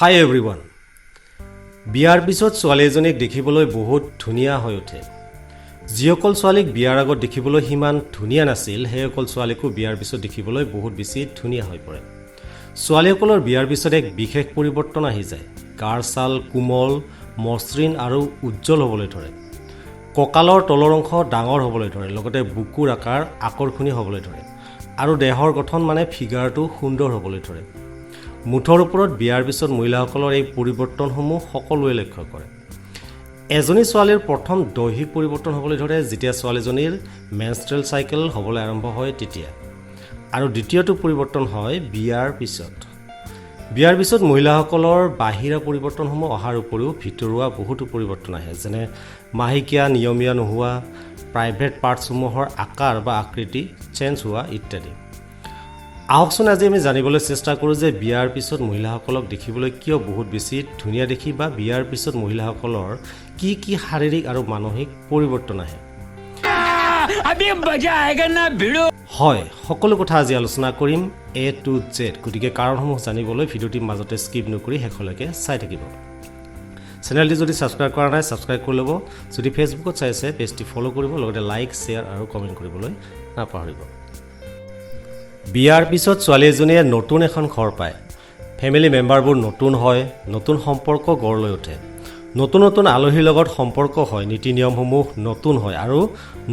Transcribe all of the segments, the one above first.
Hi everyone. বিয়াৰ পিছত ছোৱালী এজনীক দেখিবলৈ বহুত ধুনীয়া হৈ উঠে। যিসকল ছোৱালীক বিয়াৰ আগত দেখিবলৈ সিমান ধুনীয়া নাছিল, সেইসকল ছোৱালীকো বিয়াৰ পিছত দেখিবলৈ বহুত বেছি ধুনীয়া হৈ পৰে। ছোৱালীসকলৰ বিয়াৰ পিছত এক বিশেষ পৰিৱৰ্তন আহি যায়। গাৰ ছাল কোমল, মসৃণ আৰু উজ্জ্বল হ'বলৈ ধৰে। কঁকালৰ তলৰ অংশ ডাঙৰ হ'বলৈ ধৰে, লগতে বুকুৰ আকাৰ আকৰ্ষণীয় হ'বলৈ ধৰে আৰু দেহৰ গঠন মানে ফিগাৰটো সুন্দৰ হ'বলৈ ধৰে। মুঠৰ ওপৰত বিয়াৰ পিছত মহিলাসকলৰ এই পৰিৱৰ্তনসমূহ সকলোৱে লক্ষ্য কৰে। এজনী ছোৱালীৰ প্ৰথম দৈহিক পৰিৱৰ্তন হ'বলৈ ধৰে যেতিয়া ছোৱালীজনীৰ মেনষ্ট্ৰেল চাইকেল হ'বলৈ আৰম্ভ হয় তেতিয়া আৰু দ্বিতীয়টো পৰিৱৰ্তন হয় বিয়াৰ পিছত। বিয়াৰ পিছত মহিলাসকলৰ বাহিৰা পৰিৱৰ্তনসমূহ অহাৰ উপৰিও ভিতৰুৱা বহুতো পৰিৱৰ্তন আহে, যেনে মাহেকীয়া নিয়মীয়া নোহোৱা, প্ৰাইভেট পাৰ্টছসমূহৰ আকাৰ বা আকৃতি চেঞ্জ হোৱা ইত্যাদি। আহকচোন, আজি আমি জানিবলৈ চেষ্টা কৰোঁ যে বিয়াৰ পিছত মহিলাসকলক দেখিবলৈ কিয় বহুত বেছি ধুনীয়া দেখি বা বিয়াৰ পিছত মহিলাসকলৰ কি কি শাৰীৰিক আৰু মানসিক পৰিৱৰ্তন আহে। अभी मजा आएगा ना, भिड़ू। হয়, সকলো কথা আজি আলোচনা কৰিম এ টু জেড। গতিকে কাৰণসমূহ জানিবলৈ ভিডিঅ'টিৰ মাজতে স্কিপ নকৰি শেষলৈকে চাই থাকিব। চেনেলটি যদি ছাবস্ক্ৰাইব কৰা নাই, ছাবস্ক্ৰাইব কৰি ল'ব। যদি ফেচবুকত চাই আছে, পেজটি ফ'ল' কৰিব, লগতে লাইক, শ্বেয়াৰ আৰু কমেণ্ট কৰিবলৈ নাপাহৰিব। বিয়াৰ পিছত ছোৱালী এজনীয়ে নতুন এখন ঘৰ পায়। ফেমিলি মেম্বাৰবোৰ নতুন হয়, নতুন সম্পৰ্ক গঢ় লৈ উঠে, নতুন নতুন আলহীৰ লগত সম্পৰ্ক হয়, নীতি নিয়মসমূহ নতুন হয় আৰু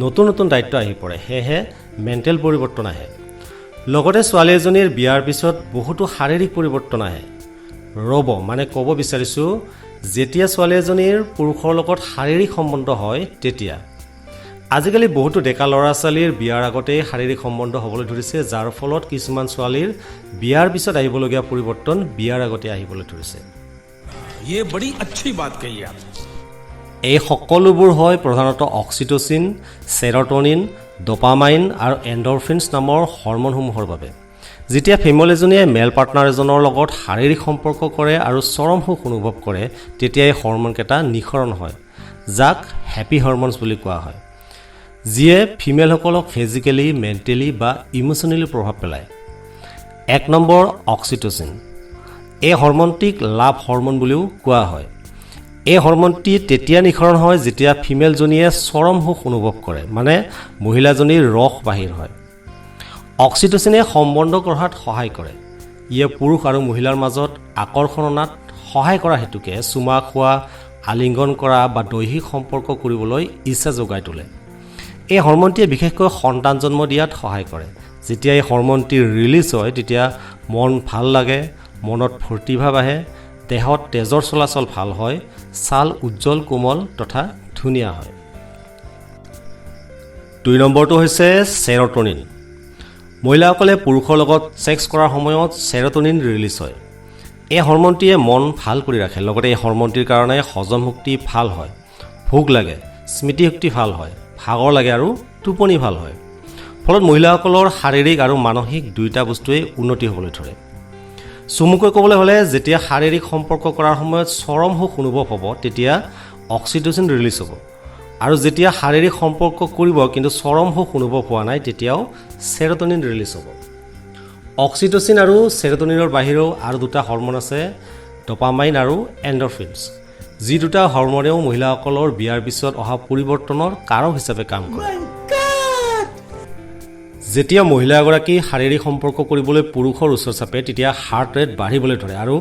নতুন নতুন দায়িত্ব আহি পৰে। সেয়েহে মেণ্টেল পৰিৱৰ্তন আহে। লগতে ছোৱালী এজনীৰ বিয়াৰ পিছত বহুতো শাৰীৰিক পৰিৱৰ্তন আহে। ৰ'ব, মানে ক'ব বিচাৰিছোঁ, যেতিয়া ছোৱালী এজনীৰ পুৰুষৰ লগত শাৰীৰিক সম্বন্ধ হয় তেতিয়া। আজিকালি বহুতো ডেকা ল'ৰা ছোৱালীৰ বিয়াৰ আগতেই শাৰীৰিক সম্বন্ধ হ'বলৈ ধৰিছে, যাৰ ফলত কিছুমান ছোৱালীৰ বিয়াৰ পিছত আহিবলগীয়া পৰিৱৰ্তন বিয়াৰ আগতে আহিবলৈ ধৰিছে। ये बड़ी अच्छी बात कही आप। এই সকলোবোৰ হয় প্ৰধানতঃ অক্সিট'চিন, চেৰটনিন, ডপামাইন আৰু এণ্ডৰফিনছ নামৰ হৰম'নসমূহৰ বাবে। যেতিয়া ফিমেল এজনীয়ে মেল পাৰ্টনাৰ এজনৰ লগত শাৰীৰিক সম্পৰ্ক কৰে আৰু চৰম সুখ অনুভৱ কৰে, তেতিয়া এই হৰম'নকেইটা নিঃসৰণ হয়, যাক হেপী হৰম'নছ বুলি কোৱা হয়, যিয়ে ফিমেলসকলক ফিজিকেলি, মেণ্টেলি বা ইম'চনেলি প্ৰভাৱ পেলায়। 1 নম্বৰ অক্সিট'চিন। এই হৰম'নটিক লাভ হৰম'ন বুলিও কোৱা হয়। এই হৰম'নটি তেতিয়া নিঃসৰণ হয় যেতিয়া ফিমেলজনীয়ে চৰম সুখ অনুভৱ কৰে, মানে মহিলাজনীৰ ৰস বাহিৰ হয়। অক্সিট'চিনে সম্বন্ধ গঢ়াত সহায় কৰে। ইয়ে পুৰুষ আৰু মহিলাৰ মাজত আকৰ্ষণ অনাত সহায় কৰা হেতুকে চুমা খোৱা, আলিংগন কৰা বা দৈহিক সম্পৰ্ক কৰিবলৈ ইচ্ছা যোগাই তোলে। এই হৰম'নটিয়ে বিশেষকৈ সন্তান জন্ম দিয়াত সহায় কৰে। যেতিয়া এই হৰম'নটি ৰিলিজ হয়, তেতিয়া মন ভাল লাগে, মনত ফূৰ্তি ভাৱ আহে, দেহত তেজৰ চলাচল ভাল হয়, ছাল উজ্জ্বল, কোমল তথা ধুনীয়া হয়। 2 নম্বৰটো হৈছে চেৰটনিন। মহিলাসকলে পুৰুষৰ লগত ছেক্স কৰাৰ সময়ত চেৰটনিন ৰিলিজ হয়। এই হৰম'নটিয়ে মন ভাল কৰি ৰাখে। লগতে এই হৰম'নটিৰ কাৰণে হজম শক্তি ভাল হয়, ভোক লাগে, স্মৃতিশক্তি ভাল হয়, ভাগৰ লাগে আৰু টোপনি ভাল হয়। ফলত মহিলাসকলৰ শাৰীৰিক আৰু মানসিক দুয়োটা বস্তুৱেই উন্নতি হ'বলৈ ধৰে। চমুকৈ ক'বলৈ হ'লে, যেতিয়া শাৰীৰিক সম্পৰ্ক কৰাৰ সময়ত চৰম সুখ অনুভৱ হ'ব, তেতিয়া অক্সিট'চিন ৰিলিজ হ'ব আৰু যেতিয়া শাৰীৰিক সম্পৰ্ক কৰিব কিন্তু চৰম সুখ অনুভৱ হোৱা নাই, তেতিয়াও চেৰটনিন ৰিলিজ হ'ব। অক্সিট'চিন আৰু চেৰটনিনৰ বাহিৰেও আৰু দুটা হৰম'ন আছে, ডপামাইন আৰু এণ্ডৰফিনছ, যি দুটা হৰম'নেও মহিলাসকলৰ বিয়াৰ পিছত অহা পৰিৱৰ্তনৰ কাৰক হিচাপে কাম কৰে। যেতিয়া মহিলা এগৰাকী শাৰীৰিক সম্পৰ্ক কৰিবলৈ পুৰুষৰ ওচৰ চাপে, তেতিয়া হাৰ্ট ৰেট বাঢ়িবলৈ ধৰে আৰু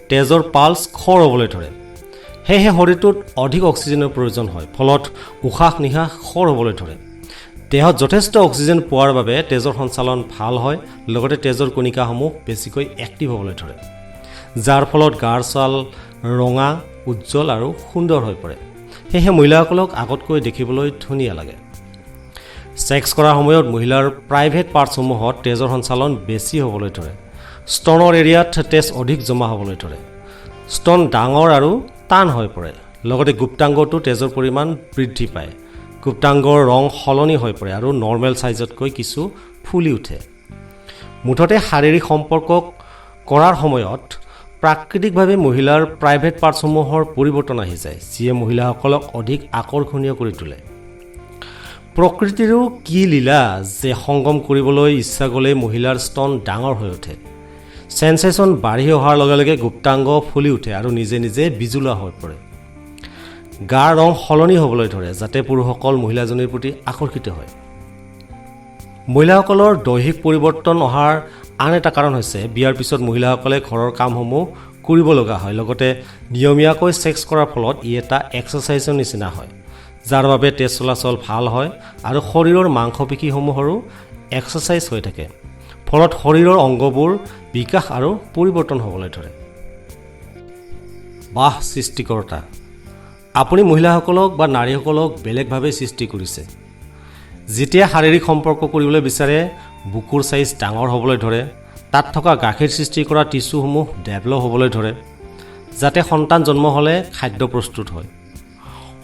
তেজৰ পালছ খৰ হ'বলৈ ধৰে। সেয়েহে শৰীৰটোত অধিক অক্সিজেনৰ প্ৰয়োজন হয়। ফলত উশাহ নিশাহ খৰ হ'বলৈ ধৰে। দেহত যথেষ্ট অক্সিজেন পোৱাৰ বাবে তেজৰ সঞ্চালন ভাল হয়, লগতে তেজৰ কণিকাসমূহ বেছিকৈ এক্টিভ হ'বলৈ ধৰে, যাৰ ফলত গাৰ ছাল ৰঙা, উজ্জ্বল আৰু সুন্দৰ হৈ পৰে। সেয়েহে মহিলাসকলক আগতকৈ দেখিবলৈ ধুনীয়া লাগে। ছেক্স কৰাৰ সময়ত মহিলাৰ প্ৰাইভেট পাৰ্টছসমূহত তেজৰ সঞ্চালন বেছি হ'বলৈ ধৰে। স্তনৰ এৰিয়াত তেজ অধিক জমা হ'বলৈ ধৰে। স্তন ডাঙৰ আৰু টান হৈ পৰে। লগতে গুপ্তাংগতো তেজৰ পৰিমাণ বৃদ্ধি পায়। গুপ্তাংগৰ ৰং সলনি হৈ পৰে আৰু নৰ্মেল চাইজতকৈ কিছু ফুলি উঠে। মুঠতে শাৰীৰিক সম্পৰ্ক কৰাৰ সময়ত প্ৰাকৃতিকভাৱে মহিলাৰ প্ৰাইভেট পাৰ্টছসমূহৰ পৰিৱৰ্তন আহি যায়, যিয়ে মহিলাসকলক অধিক আকৰ্ষণীয় কৰি তোলে। প্ৰকৃতিৰো কি লীলা যে সংগম কৰিবলৈ ইচ্ছা গ'লে মহিলাৰ স্তন ডাঙৰ হৈ উঠে। চেনচেশ্যন বাঢ়ি অহাৰ লগে লগে গুপ্তাংগ ফুলি উঠে আৰু নিজে নিজে বিজুলা হৈ পৰে। গাৰ ৰং সলনি হ'বলৈ ধৰে, যাতে পুৰুষসকল মহিলাজনীৰ প্ৰতি আকৰ্ষিত হয়। মহিলাসকলৰ দৈহিক পৰিৱৰ্তন অহাৰ আন এটা কাৰণ হৈছে বিয়াৰ পিছত মহিলাসকলে ঘৰৰ কামসমূহ কৰিব লগা হয়। লগতে নিয়মীয়াকৈ ছেক্স কৰাৰ ফলত ই এটা এক্সাৰচাইজৰ নিচিনা হয়, যাৰ বাবে তেজ চলাচল ভাল হয় আৰু শৰীৰৰ মাংসপেশীসমূহৰো এক্সাৰচাইজ হৈ থাকে। ফলত শৰীৰৰ অংগবোৰ বিকাশ আৰু পৰিৱৰ্তন হ'বলৈ ধৰে। বাহ সৃষ্টিকৰ্তা, আপুনি মহিলাসকলক বা নাৰীসকলক বেলেগভাৱে সৃষ্টি কৰিছে। যেতিয়া শাৰীৰিক সম্পৰ্ক কৰিবলৈ বিচাৰে, বুকুৰ চাইজ ডাঙৰ হ'বলৈ ধৰে, তাত থকা গাখীৰ সৃষ্টি কৰা টিচুসমূহ ডেভেলপ হ'বলৈ ধৰে, যাতে সন্তান জন্ম হ'লে খাদ্য প্ৰস্তুত হয়।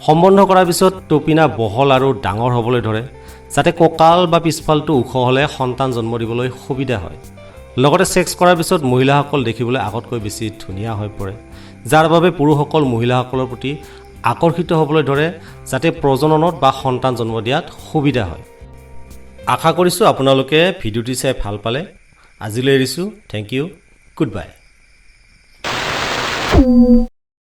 সম্বন্ধ কৰাৰ পিছত তপিনা বহল আৰু ডাঙৰ হ'বলৈ ধৰে, যাতে কঁকাল বা পিছফালটো ওখ হ'লে সন্তান জন্ম দিবলৈ সুবিধা হয়। লগতে ছেক্স কৰাৰ পিছত মহিলাসকল দেখিবলৈ আগতকৈ বেছি ধুনীয়া হৈ পৰে, যাৰ বাবে পুৰুষসকল মহিলাসকলৰ প্ৰতি আকৰ্ষিত হ'বলৈ ধৰে, যাতে প্ৰজননত বা সন্তান জন্ম দিয়াত সুবিধা হয়। আশা কৰিছোঁ আপোনালোকে ভিডিঅ'টি চাই ভাল পালে। আজিলৈ এৰিছোঁ। Thank you, good bye.